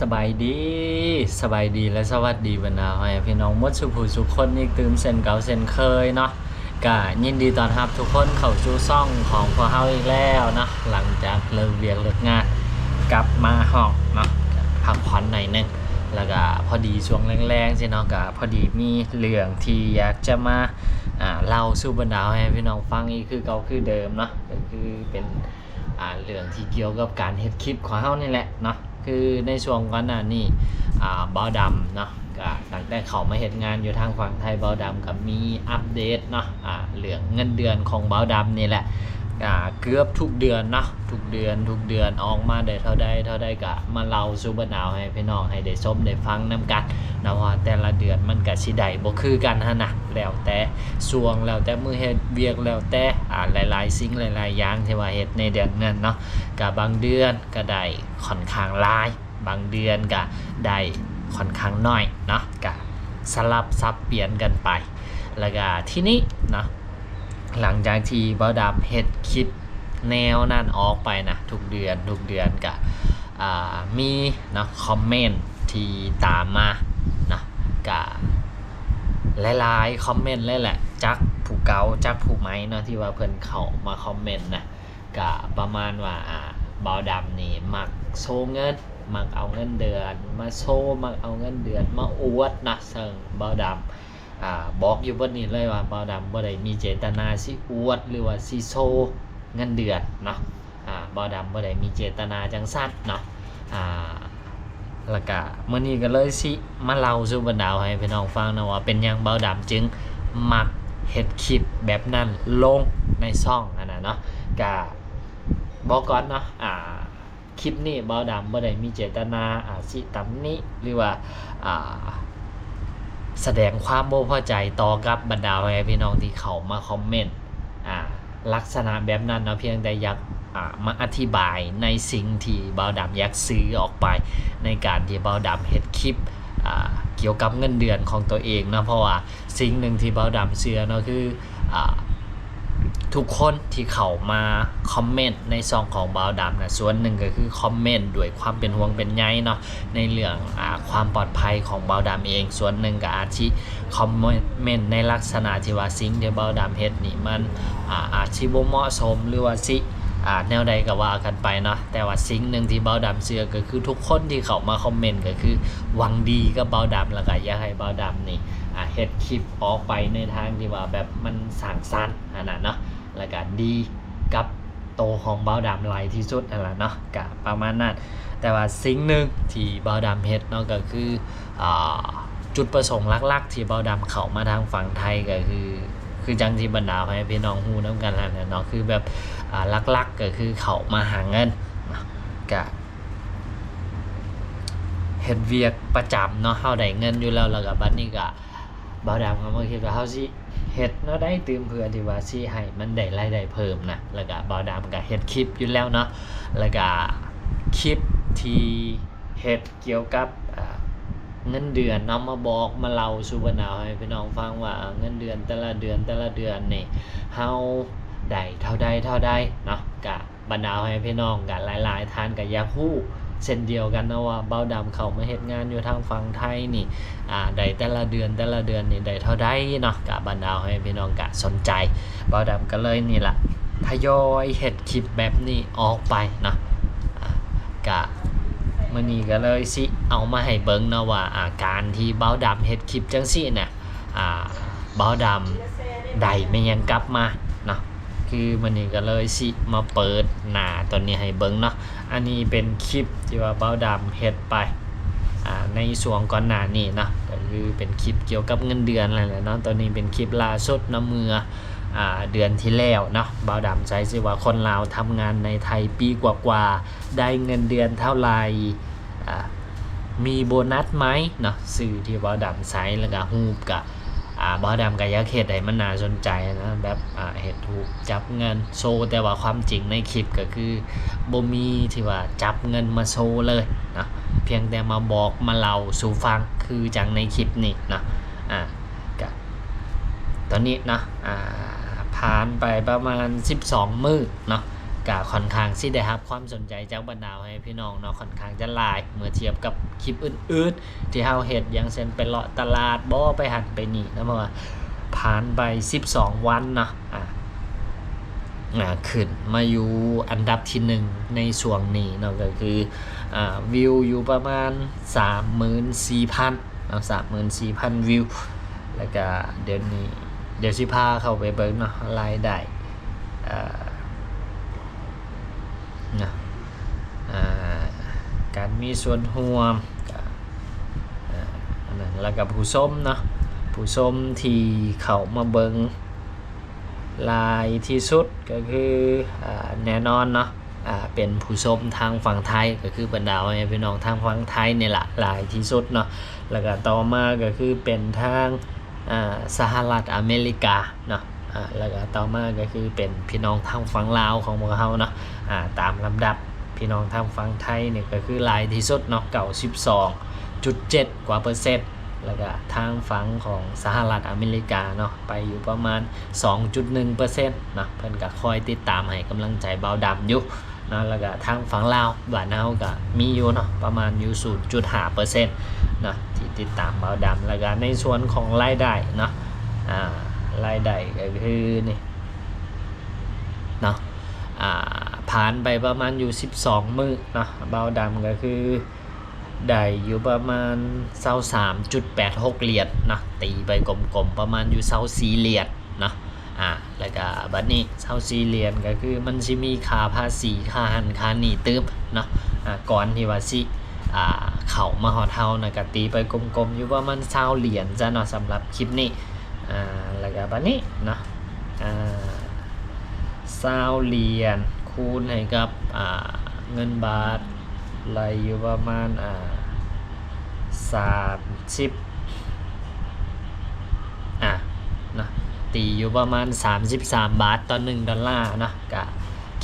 ສະບາຍດີ ສະບາຍດີ ແລະ ສະຫວັດດີບັນດາພໍ່ແມ່ພີ່ນ້ອງໝົດສູ່ຜູ້ສູ່ຄົນອີກຕື່ມເຊັ່ນເກົ່າເຊັ່ນເຄີຍເນາະ. ກະຍິນດີຕ້ອນຮັບທຸກຄົນເຂົ້າສູ່ຊ່ອງຂອງພວກເຮົາອີກແລ້ວເນາະ. ຫຼັງຈາກເລີກວຽກເລີກງານກັບມາຫ້ອງເນາະ ກະພັກຜ່ອນໜ້ອຍໜຶ່ງ ແລ້ວກະພໍດີຊ່ວງແລງໆຊີ້ເນາະ ກະພໍດີມີເລື່ອງທີ່ຢາກຈະມາ ອ່າ ເລົ່າສູ່ບັນດາພໍ່ແມ່ພີ່ນ້ອງຟັງອີກຄືເກົ່າຄືເດີມເນາະ. ກະຄືເປັນ ອ່າ ເລື່ອງທີ່ກ່ຽວກັບການເຮັດຄລິບຂອງເຮົານີ້ແຫຼະເນາະ. ຄືໃນຊ່ວງກ່ອນໜ້ານີ້ ອ່າ ບ່າວດຳເນາະ ກະຕັ້ງແຕ່ເຂົ້າມາເຮັດງານຢູ່ທາງຝັ່ງໄທ ບ່າວດຳກະມີອັບເດດເນາະ ອ່າ ເລື່ອງເງິນເດືອນຂອງບ່າວດຳນີ້ແຫຼະ ອ່າ ເກືອບທຸກເດືອນເນາະ ທຸກເດືອນ ທຸກເດືອນອອກມາໄດ້ເທົ່າໃດ ເທົ່າໃດ ກະມາເລົ່າສູ່ບັນດາໃຫ້ພີ່ນ້ອງໃຫ້ໄດ້ຊົມໄດ້ຟັງນຳກັນເນາະ ວ່າແຕ່ລະເດືອນມັນກະຊິໄດ້ບໍ່ຄືກັນຫັ້ນນະ ແລ້ວແຕ່ຊ່ວງ ແລ້ວແຕ່ມື້ເຮັດວຽກ ແລ້ວແຕ່ ອ່າ ຫຼາຍໆສິ່ງຫຼາຍໆຢ່າງທີ່ວ່າເຮັດໃນເດືອນນັ້ນເນາະ. ກະບາງເດືອນກະໄດ້ຂ້ອນຂ້າງຫຼາຍ ບາງເດືອນກະໄດ້ຂ້ອນຂ້າງໜ້ອຍເນາະ ກະສະຫຼັບສັບປ່ຽນກັນໄປ. ແລ້ວກະທີນີ້ເນາະ ຫຼັງຈາກທີ່ບ່າວດຳເຮັດຄລິບແນວນັ້ນອອກໄປນະ ທຸກເດືອນ ທຸກເດືອນກະ ອ່າ ມີເນາະ ຄອມເມັນທີ່ຕາມມາເນາະ ກະຫຼາຍໆຄອມເມັນເລີຍແຫຼະ ຈັກຜູ້ເກົ່າຈັກຜູ້ໃໝ່ເນາະ ທີ່ວ່າເພິ່ນເຂົ້າມາຄອມເມັນນະ ກະປະມານວ່າ ອ່າ ບ່າວດຳນີ້ມັກໂຊເງິນ ມັກເອົາເງິນເດືອນມາໂຊ ມັກເອົາເງິນເດືອນມາອວດນະ. ເຊິ່ງບ່າວດຳ ອ່າ ບອກຢູ່ບ່ອນນີ້ເລີຍວ່າ ບ່າວດຳບໍ່ໄດ້ມີເຈດຕະນາຊິອວດ ຫຼືວ່າຊິໂຊເງິນເດືອນເນາະ ອ່າ ບ່າວດຳບໍ່ໄດ້ມີເຈດຕະນາຈັ່ງຊັ້ນເນາະ ອ່າ ແລ້ວກະມື້ນີ້ກະເລີຍຊິມາເລົ່າສູ່ບັນດາໃຫ້ພີ່ນ້ອງຟັງເນາະ ວ່າເປັນຫຍັງບ່າວດຳຈຶ່ງມັກເຮັດຄລິບແບບນັ້ນລົງໃນຊ່ອງຫັ້ນນະເນາະ. ກະບອກກ່ອນເນາະ ອ່າ ຄລິບນີ້ບ່າວດຳບໍ່ໄດ້ມີເຈດຕະນາ ອ່າ ຊິຕຳໜິ ຫຼືວ່າ ອ່າ ສະແດງຄວາມບໍ່ພໍໃຈຕໍ່ກັບບັນດາພໍ່ແມ່ພີ່ນ້ອງທີ່ເຂົ້າມາຄອມເມັນ ອ່າ ລັກສະນະແບບນັ້ນເນາະ ພຽງແຕ່ຢາກ ອ່າ ມາອະທິບາຍໃນສິ່ງທີ່ບ່າວດຳຢາກສື່ອອກໄປ ໃນການທີ່ບ່າວດຳເຮັດຄລິບ ອ່າ ກ່ຽວກັບເງິນເດືອນຂອງຕົວເອງເນາະ. ເພາະວ່າສິ່ງໜຶ່ງທີ່ບ່າວດຳເຊື່ອເນາະ ຄື ອ່າ ທຸກຄົນທີ່ເຂົ້າມາຄອມເມັນໃນຊ່ອງຂອງບ່າວດຳນະ ສ່ວນໜຶ່ງກະຄືຄອມເມັນດ້ວຍຄວາມເປັນຫ່ວງເປັນໃຍເນາະ ໃນເລື່ອງ ອ່າ ຄວາມປອດໄພຂອງບ່າວດຳເອງ ສ່ວນໜຶ່ງກະອາດຊິ ຄອມເມັນໃນລັກສະນະທີ່ວ່າສິ່ງທີ່ບ່າວດຳເຮັດນີ້ມັນ ອາ ອາດຊິບໍ່ເໝາະສົມ ຫຼືວ່າຊິ ອາ ແນວໃດກະວ່າກັນໄປເນາະ. ແຕ່ວ່າສິ່ງໜຶ່ງທີ່ບ່າວດຳເຊື່ອກະຄືທຸກຄົນທີ່ເຂົ້າມາຄອມເມັນກະຄືຫວັງດີກັບບ່າວດຳ ແລ້ວກະຢາກໃຫ້ບ່າວດຳນີ້ ອາ ເຮັດຄລິບອອກໄປໃນທາງທີ່ວ່າແບບມັນສ້າງສັນຫັ້ນນະເນາະ ແລ້ວກະດີກັບໂຕຂອງບ່າວດຳຫຼາຍທີ່ສຸດຫັ້ນລະເນາະ ກະປະມານນັ້ນ. ແຕ່ວ່າສິ່ງໜຶ່ງທີ່ບ່າວດຳເຮັດເນາະ ກະຄື ອ່າ ຈຸດປະສົງຫຼັກໆທີ່ບ່າວດຳເຂົ້າມາທາງຝັ່ງໄທກະຄື ຄືຈັ່ງທີ່ບັນດາໃຫ້ພີ່ນ້ອງຮູ້ນຳກັນຫັ້ນແຫຼະເນາະ ຄືແບບ ອ່າ ຫຼັກໆກະຄືເຂົ້າມາຫາເງິນເນາະ ກະເຮັດວຽກປະຈຳເນາະ ເຮົາໄດ້ເງິນຢູ່ແລ້ວ ແລ້ວກະບັດນີ້ກະ ບ່າວດຳກະມາຄິດວ່າເຮົາຊິເຮັດແນວໃດຕື່ມເພື່ອທີ່ວ່າຊິໃຫ້ມັນໄດ້ລາຍໄດ້ເພີ່ມນະ ແລ້ວກະບ່າວດຳກະເຮັດຄລິບຢູ່ແລ້ວເນາະ ແລ້ວກະຄລິບທີ່ເຮັດ ກ່ຽວກັບ ເງິນເດືອນເນາະ ມາບອກມາເລົ່າສູ່ບັນດາໃຫ້ພີ່ນ້ອງຟັງວ່າ ເງິນເດືອນແຕ່ລະເດືອນ ແຕ່ລະເດືອນນີ້ ເຮົາໄດ້ເທົ່າໃດເທົ່າໃດເນາະ. ກະບັນດາໃຫ້ພີ່ນ້ອງກະຫຼາຍໆທ່ານກະຢາກຮູ້ເຊັ່ນດຽວກັນເນາະ ວ່າບ່າວດຳເຂົ້າມາເຮັດງານຢູ່ທາງຝັ່ງໄທນີ້ ອາ ໄດ້ແຕ່ລະເດືອນ ແຕ່ລະເດືອນນີ້ໄດ້ເທົ່າໃດເນາະ. ກະບັນດາໃຫ້ພີ່ນ້ອງກະສົນໃຈ ບ່າວດຳກະເລີຍນີ້ລະ ທະຍອຍເຮັດຄລິບແບບນີ້ອອກໄປເນາະ. ອາ ກະມື້ນີ້ກະເລີຍຊິເອົາມາໃຫ້ເບິ່ງເນາະວ່າ ອາ ການທີ່ບ່າວດຳເຮັດຄລິບຈັ່ງຊີ້ນະ ອາ ບ່າວດຳໄດ້ແມ່ນຫຍັງກັບມາເນາະ. ຄືມື້ນີ້ກະເລີຍຊິມາເປີດໜ້າຕົວນີ້ໃຫ້ເບິ່ງເນາະ. ອັນນີ້ເປັນຄລິບທີ່ວ່າບ່າວດຳເຮັດໄປ ອາ ໃນຊ່ວງກ່ອນໜ້ານີ້ເນາະ ກະຄືເປັນຄລິບກ່ຽວກັບເງິນເດືອນນັ້ນແຫຼະເນາະ. ຕົວນີ້ເປັນຄລິບລ່າສຸດເນາະ ເມື່ອ ອາ ເດືອນທີ່ແລ້ວເນາະ ບ່າວດຳໃຊ້ຊື່ວ່າ ຄົນລາວທຳງານໃນໄທປີກວ່າໆ ໄດ້ເງິນເດືອນເທົ່າໃດ ອາ ມີໂບນັດໄໝເນາະ ຊື່ທີ່ບ່າວດຳໃຊ້ ແລ້ວກະຮູບກະ ອາ ບ່າວດຳກະຢາກເຮັດໃຫ້ມັນໜ້າສົນໃຈນະ ແບບ ອາ ເຮັດຮູບຈັບເງິນໂຊ ແຕ່ວ່າຄວາມຈິງໃນຄລິບກະຄືບໍ່ມີທີ່ວ່າຈັບເງິນມາໂຊເລີຍເນາະ ພຽງແຕ່ມາບອກມາເລົ່າສູ່ຟັງ ຄືຈັ່ງໃນຄລິບນີ້ເນາະ. ອາ ກະ ຕອນນີ້ເນາະ ອາ ຜ່ານໄປປະມານສິບສອງມື້ເນາະ ກະຂ້ອນຂ້າງຊິໄດ້ຮັບຄວາມສົນໃຈຈາກບັນດາພໍ່ແມ່ພີ່ນ້ອງເນາະ ຂ້ອນຂ້າງຈະຫຼາຍເມື່ອທຽບກັບຄລິບອື່ນໆທີ່ເຮົາເຮັດ ຢ່າງເຊັ່ນໄປເລາະຕະຫຼາດບໍ ໄປຫັ້ນໄປນີ້ນະ ເພາະວ່າຜ່ານໄປສິບສອງວັນເນາະ ອາ ອາ ຂຶ້ນມາຢູ່ອັນດັບທີໜຶ່ງໃນຊ່ວງນີ້ເນາະ ກໍຄື ອາ ວິວຢູ່ປະມານສາມໝື່ນສີ່ພັນເນາະ ສາມໝື່ນສີ່ພັນວິວ ແລ້ວກະດຽວນີ້ ດຽວຊິພາເຂົ້າໄປເບິ່ງເນາະ ລາຍໄດ້ ເອີ ນະ ອາ ການມີສ່ວນຮ່ວມ ກະ ອາ ອັນນັ້ນ ແລ້ວກະຜູ້ຊົມເນາະ ຜູ້ຊົມທີ່ເຂົ້າມາເບິ່ງຫຼາຍທີ່ສຸດ ກໍຄື ອາ ແນ່ນອນເນາະ ອາ ເປັນຜູ້ຊົມທາງຝັ່ງໄທ ກໍຄືບັນດາພໍ່ແມ່ພີ່ນ້ອງທາງຝັ່ງໄທນີ້ລະຫຼາຍທີ່ສຸດເນາະ ແລ້ວກະຕໍ່ມາກໍຄືເປັນທາງ ອາ ສະຫະລັດອາເມລິກາເນາະ ອາ ແລ້ວກະຕໍ່ມາກໍຄືເປັນພີ່ນ້ອງທາງຝັ່ງລາວຂອງພວກເຮົາເນາະ ອາ ຕາມລຳດັບ ພີ່ນ້ອງທາງຝັ່ງໄທນີ້ກໍຄືຫຼາຍທີ່ສຸດເນາະ ເກົ້າສິບສອງຈຸດເຈັດກວ່າເປີເຊັນ ແລ້ວກະທາງຝັ່ງຂອງສະຫະລັດອາເມລິກາເນາະ ໄປຢູ່ປະມານສອງຈຸດໜຶ່ງເປີເຊັນເນາະ ເພິ່ນກະຄອຍຕິດຕາມໃຫ້ກຳລັງໃຈບ່າວດຳຢູ່ ເນາະ ແລ້ວກະທາງຝັ່ງລາວບ້ານເຮົາກະມີຢູ່ເນາະ ປະມານຢູ່ສູນຈຸດຫ້າເປີເຊັນເນາະ ທີ່ຕິດຕາມບ່າວດຳ ແລ້ວກະໃນສ່ວນຂອງລາຍໄດ້ເນາະ ອາ ລາຍໄດ້ກໍຄືນີ້ເນາະ ອາ ຜ່ານໄປປະມານຢູ່ສິບສອງມື້ເນາະ ບ່າວດຳກໍຄືໄດ້ຢູ່ປະມານຊາວສາມຈຸດແປດຫົກຫຼຽນເນາະ ຕີໄປກົມໆປະມານຢູ່ຊາວສີ່ຫຼຽນເນາະ ອາ ແລ້ວກະບັດນີ້ຊາວສີ່ຫຼຽນ ກໍຄືມັນຊິມີຄ່າພາສີ ຄ່າຫັ້ນຄ່ານີ້ຕື່ມເນາະ ອາ ກ່ອນທີ່ວ່າຊິ ອາ ເຂົ້າມາຮອດເຮົານະ ກະຕີໄປກົມໆຢູ່ປະມານຊາວຫຼຽນຊະເນາະ ສຳລັບຄລິບນີ້ ອາ ແລ້ວກະບັດນີ້ເນາະ ອາ ຊາວຫຼຽນຄູນໃຫ້ກັບ ອາ ເງິນບາດ ໄລ່ຢູ່ປະມານ ອາ ສາມສິບ ອາ ເນາະ ຕີຢູ່ປະມານສາມສິບສາມບາດຕໍ່ໜຶ່ງດອນລາເນາະ ກະ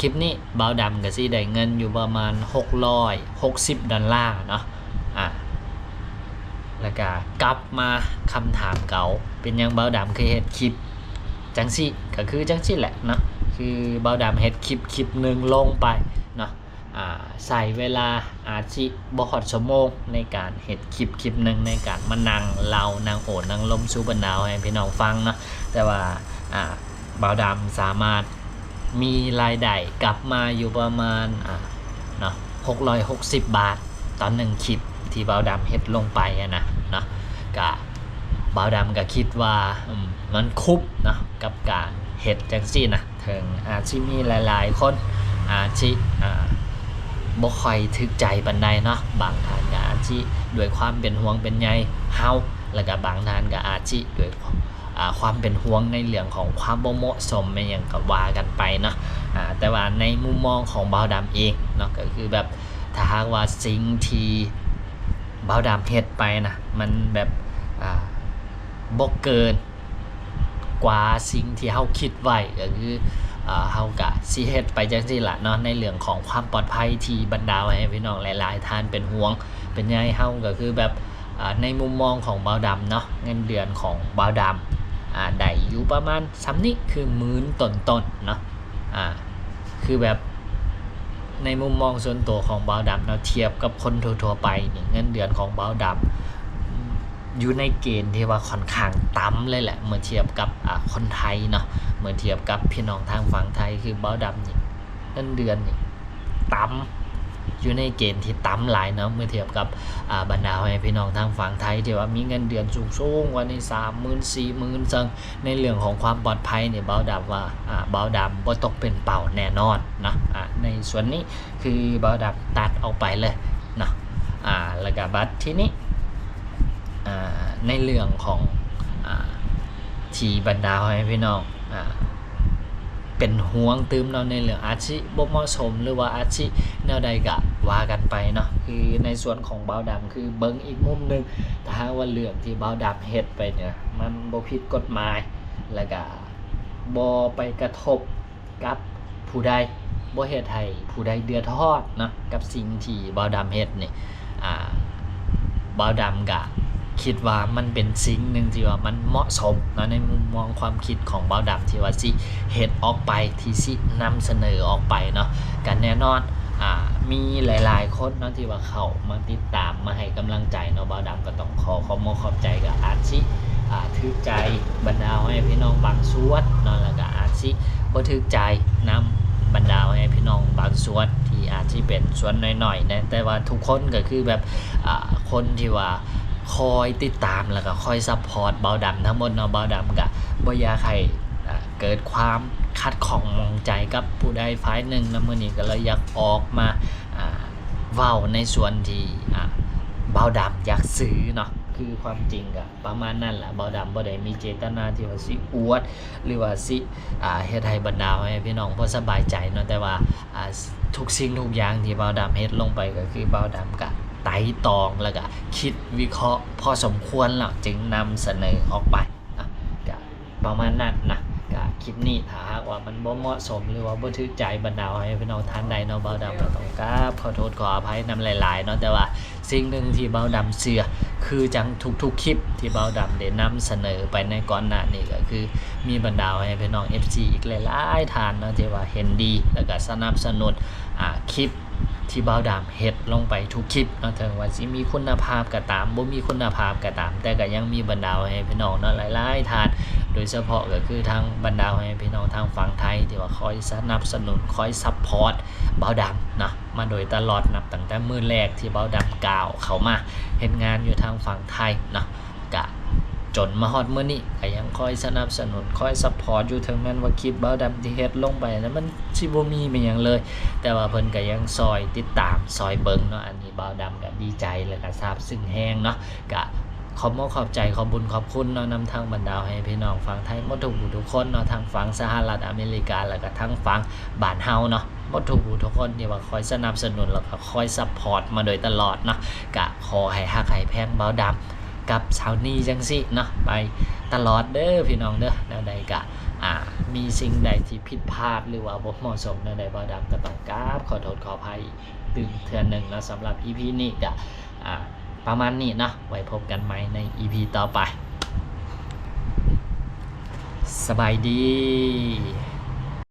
ຄລິບນີ້ບ່າວດຳກະຊິໄດ້ເງິນຢູ່ປະມານຫົກຮ້ອຍຫົກສິບດອນລາເນາະ ອາ ແລ້ວກະກັບມາຄຳຖາມເກົ່າ ເປັນຫຍັງບ່າວດຳຄືເຮັດຄລິບຈັ່ງຊີ້ ກະຄືຈັ່ງຊີ້ແຫຼະເນາະ ຄືບ່າວດຳເຮັດຄລິບຄລິບໜຶ່ງລົງໄປເນາະ ອາ ໃຊ້ເວລາອາດຊິບໍ່ຮອດຊົ່ວໂມງໃນການເຮັດຄລິບຄລິບໜຶ່ງ ໃນການມານັ່ງເລົ່ານັ່ງໂອ້ນັ່ງລົມສູ່ບັນດາໃຫ້ພີ່ນ້ອງຟັງເນາະ ແຕ່ວ່າ ອາ ບ່າວດຳສາມາດມີລາຍໄດ້ກັບມາຢູ່ປະມານ ອາ ເນາະ ຫົກຮ້ອຍຫົກສິບບາດຕໍ່ໜຶ່ງຄລິບທີ່ບ່າວດຳເຮັດລົງໄປຫັ້ນນະເນາະ ກະບ່າວດຳກະຄິດວ່າ ອາ ມັນຄຸ້ມເນາະ ກັບການເຮັດຈັ່ງຊີ້ນະ ເຖິງອາດຊິມີຫຼາຍໆຄົນອາດຊິ ອາ ບໍ່ຄ່ອຍຖືກໃຈປານໃດເນາະ ບາງທ່ານກໍອາດຊິດ້ວຍຄວາມເປັນຫ່ວງເປັນໃຍເຮົາ ແລ້ວກໍບາງທ່ານກໍອາດຊິດ້ວຍ ອາ ຄວາມເປັນຫ່ວງໃນເລື່ອງຂອງຄວາມບໍ່ເໝາະສົມແມ່ນຫຍັງກໍວ່າກັນໄປເນາະ ອາ ແຕ່ວ່າໃນມຸມມອງຂອງບ່າວດຳເອງເນາະ ກໍຄືແບບ ຖ້າຫາກວ່າສິ່ງທີ່ບ່າວດຳເຮັດໄປນະ ມັນແບບ ອາ ບໍ່ເກີນ ກວ່າສິ່ງທີ່ເຮົາຄິດໄວ້ ກໍຄື ເຮົາກະຊິເຮັດໄປຈັ່ງຊີ້ລະເນາະ ໃນເລື່ອງຂອງຄວາມປອດໄພທີ່ບັນດາແມ່ພີ່ນ້ອງຫຼາຍໆທ່ານເປັນຫ່ວງເປັນໃຍເຮົາ ກໍຄືແບບ ໃນມຸມມອງຂອງບ່າວດຳເນາະ ເງິນເດືອນຂອງບ່າວດຳ ອາ ໄດ້ຢູ່ປະມານສ່ຳນີ້ ຄືໝື່ນຕົ້ນໆເນາະ ອາ ຄືແບບ ໃນມຸມມອງສ່ວນຕົວຂອງບ່າວດຳເນາະ ທຽບກັບຄົນທົ່ວໆໄປນີ້ ເງິນເດືອນຂອງບ່າວດຳ ຢູ່ໃນເກນທີ່ວ່າຂ້ອນຂ້າງຕ່ຳເລີຍແຫຼະ ເມື່ອທຽບກັບ ອາ ຄົນໄທເນາະ ເມື່ອທຽບກັບພີ່ນ້ອງທາງຝັ່ງໄທ ຄືບ່າວດຳນີ້ ເງິນເດືອນນີ້ຕ່ຳ ຢູ່ໃນເກນທີ່ຕ່ຳຫຼາຍເນາະ ເມື່ອທຽບກັບ ອາ ບັນດາພໍ່ແມ່ພີ່ນ້ອງທາງຝັ່ງໄທ ທີ່ວ່າມີເງິນເດືອນສູງໆກວ່ານີ້ ສາມໝື່ນ ສີ່ໝື່ນ ເຊິ່ງໃນເລື່ອງຂອງຄວາມປອດໄພນີ້ ບ່າວດຳວ່າ ອາ ບ່າວດຳບໍ່ຕົກເປັນເປົ້າແນ່ນອນເນາະ ອາ ໃນສ່ວນນີ້ ຄືບ່າວດຳຕັດອອກໄປເລີຍເນາະ ອາ ແລ້ວກະບັດທີນີ້ ອາ ໃນເລື່ອງຂອງ ອາ ທີ່ບັນດາພໍ່ແມ່ພີ່ນ້ອງ ອາ ເປັນຫ່ວງຕື່ມເນາະ ໃນເລື່ອງອາດຊິບໍ່ເໝາະສົມ ຫຼືວ່າອາດຊິແນວໃດກະວ່າກັນໄປເນາະ ຄືໃນສ່ວນຂອງບ່າວດຳ ຄືເບິ່ງອີກມຸມໜຶ່ງ ຖ້າຫາກວ່າເລື່ອງທີ່ບ່າວດຳເຮັດໄປນີ້ ມັນບໍ່ຜິດກົດໝາຍ ແລ້ວກະບໍ່ໄປກະທົບ ກັບຜູ້ໃດ ບໍ່ເຮັດໃຫ້ຜູ້ໃດເດືອດຮ້ອນເນາະ ກັບສິ່ງທີ່ບ່າວດຳເຮັດນີ້ ອາ ບ່າວດຳກະ ຄິດວ່າມັນເປັນສິ່ງໜຶ່ງທີ່ວ່າມັນເໝາະສົມເນາະ ໃນມຸມມອງຄວາມຄິດຂອງບ່າວດຳ ທີ່ວ່າຊິເຮັດອອກໄປ ທີ່ຊິນຳສະເໜີອອກໄປເນາະ. ກໍແນ່ນອນ ອ່າ ມີຫຼາຍໆຄົນເນາະ ທີ່ວ່າເຂົ້າມາຕິດຕາມ ມາໃຫ້ກຳລັງໃຈເນາະ. ບ່າວດຳກໍຕ້ອງຂໍຂອບມຸກຂອບໃຈ ກໍອາດຊິ ອ່າ ຖືກໃຈບັນດາພໍ່ແມ່ພີ່ນ້ອງບາງສ່ວນເນາະ ແລ້ວກໍອາດຊິບໍ່ຖືກໃຈນຳບັນດາພໍ່ແມ່ພີ່ນ້ອງບາງສ່ວນ ທີ່ອາດຊິເປັນສ່ວນໜ້ອຍໆນະ ແຕ່ວ່າທຸກຄົນກໍຄືແບບ ອ່າ ຄົນທີ່ວ່າຄອຍຕິດຕາມ ແລ້ວກໍຄອຍຊັບພອດບ່າວດຳທັງໝົດເນາະ. ບ່າວດຳກໍບໍ່ຢາກໃຫ້ ອ່າ ເກີດຄວາມຂັດຂ້ອງໝອງໃຈກັບຜູ້ໃດຝ່າຍໜຶ່ງນະ. ມື້ນີ້ກໍເລີຍຢາກອອກມາ ອ່າ ເວົ້າໃນສ່ວນທີ່ ອ່າ ບ່າວດຳຢາກສື່ເນາະ. ຄືຄວາມຈິງກໍປະມານນັ້ນລະ ບ່າວດຳບໍ່ໄດ້ມີເຈດຕະນາທີ່ວ່າຊິອວດ ຫຼືວ່າຊິ ອ່າ ເຮັດໃຫ້ບັນດາພໍ່ແມ່ພີ່ນ້ອງບໍ່ສະບາຍໃຈເນາະ. ແຕ່ວ່າ ອ່າ ທຸກສິ່ງທຸກຢ່າງທີ່ບ່າວດຳເຮັດລົງໄປ ກໍຄືບ່າວດຳກະໄຕ່ຕອງ ແລ້ວກະຄິດວິເຄາະພໍສົມຄວນແລ້ວ ຈຶ່ງນຳສະເໜີອອກໄປນະ. ກະປະມານນັ້ນນະ. ກະຄລິບນີ້ ຖ້າຫາກວ່າມັນບໍ່ເໝາະສົມ ຫຼືວ່າບໍ່ຖືກໃຈບັນດາພໍ່ແມ່ພີ່ນ້ອງທ່ານໃດເນາະ, ບ່າວດຳກໍຕ້ອງກາບຂໍໂທດຂໍອະໄພນຳຫຼາຍໆເນາະ. ແຕ່ວ່າ ສິ່ງໜຶ່ງທີ່ບ່າວດຳເຊື່ອ ຄືຈັ່ງທຸກໆຄລິບທີ່ບ່າວດຳໄດ້ນຳສະເໜີໄປໃນກ່ອນໜ້ານີ້ ກໍຄືມີບັນດາພໍ່ແມ່ພີ່ນ້ອງ ເອັຟຊີ ອີກຫຼາຍໆທ່ານເນາະ ທີ່ວ່າເຫັນດີ ແລ້ວກໍສະໜັບສະໜູນ ອ່າ ຄລິບທີ່ບ່າວດຳເຮັດລົງໄປທຸກຄລິບເນາະ. ເຖິງວ່າຊິມີຄຸນນະພາບກໍຕາມ ບໍ່ມີຄຸນນະພາບກໍຕາມ ແຕ່ກໍຍັງມີບັນດາພໍ່ແມ່ພີ່ນ້ອງເນາະ ຫຼາຍໆທ່ານ ໂດຍສະເພາະກໍຄືທາງບັນດາພໍ່ແມ່ພີ່ນ້ອງທາງຝັ່ງໄທ ທີ່ວ່າຄອຍສະໜັບສະໜູນ ຄອຍຊັບພອດບ່າວດຳເນາະ ມາໂດຍຕະຫຼອດ ນັບຕັ້ງແຕ່ມື້ແລກທີ່ບ່າວດຳກ້າວເຂົ້າມາເຮັດງານຢູ່ທາງຝັ່ງໄທເນາະ ກະຈົນມາຮອດມື້ນີ້ ກະຍັງຄອຍສະໜັບສະໜູນ ຄອຍຊັບພອດຢູ່. ເຖິງແມ່ນວ່າຄລິບບ່າວດຳທີ່ເຮັດລົງໄປນັ້ນ ມັນຊິບໍ່ມີແມ່ນຫຍັງເລີຍ ແຕ່ວ່າເພິ່ນກະຍັງຊ່ອຍຕິດຕາມ ຊ່ອຍເບິ່ງເນາະ. ອັນນີ້ບ່າວດຳກະດີໃຈ ແລ້ວກະຊາບຊຶ້ງແຮງເນາະ. ກະຂອບມຸກຂອບໃຈ ຂອບບຸນຂອບຄຸນເນາະ ນຳທາງບັນດາໃຫ້ພີ່ນ້ອງຝັ່ງໄທໝົດທຸກຜູ້ທຸກຄົນເນາະ ທັງຝັ່ງສະຫະລັດອາເມລິກາ ແລ້ວກະທັງຝັ່ງບ້ານເຮົາເນາະ ໝົດທຸກຜູ້ທຸກຄົນທີ່ວ່າຄອຍສະໜັບສະໜູນ ແລ້ວກໍຄອຍຊັບພອດມາໂດຍຕະຫຼອດເນາະ. ກະຂໍໃຫ້ຮັກໃຫ້ແພງບ່າວດຳກັບສາວນີຈັ່ງຊີ້ເນາະ ໄປຕະຫຼອດເດີພີ່ນ້ອງເດີ. ແນວໃດກະ ອ່າ ມີສິ່ງໃດທີ່ຜິດພາດ ຫຼືວ່າບໍ່ເໝາະສົມແນວໃດ ບ່າວດຳກໍຕ້ອງກາບຂໍໂທດຂໍອະໄພຕື່ມເທື່ອໜຶ່ງເນາະ. ສຳລັບອີພີນີ້ກະ ອ່າ ປະມານນີ້ເນາະ ໄວ້ພົບກັນໃໝ່ໃນອີພີຕໍ່ໄປ. ສະບາຍດີ.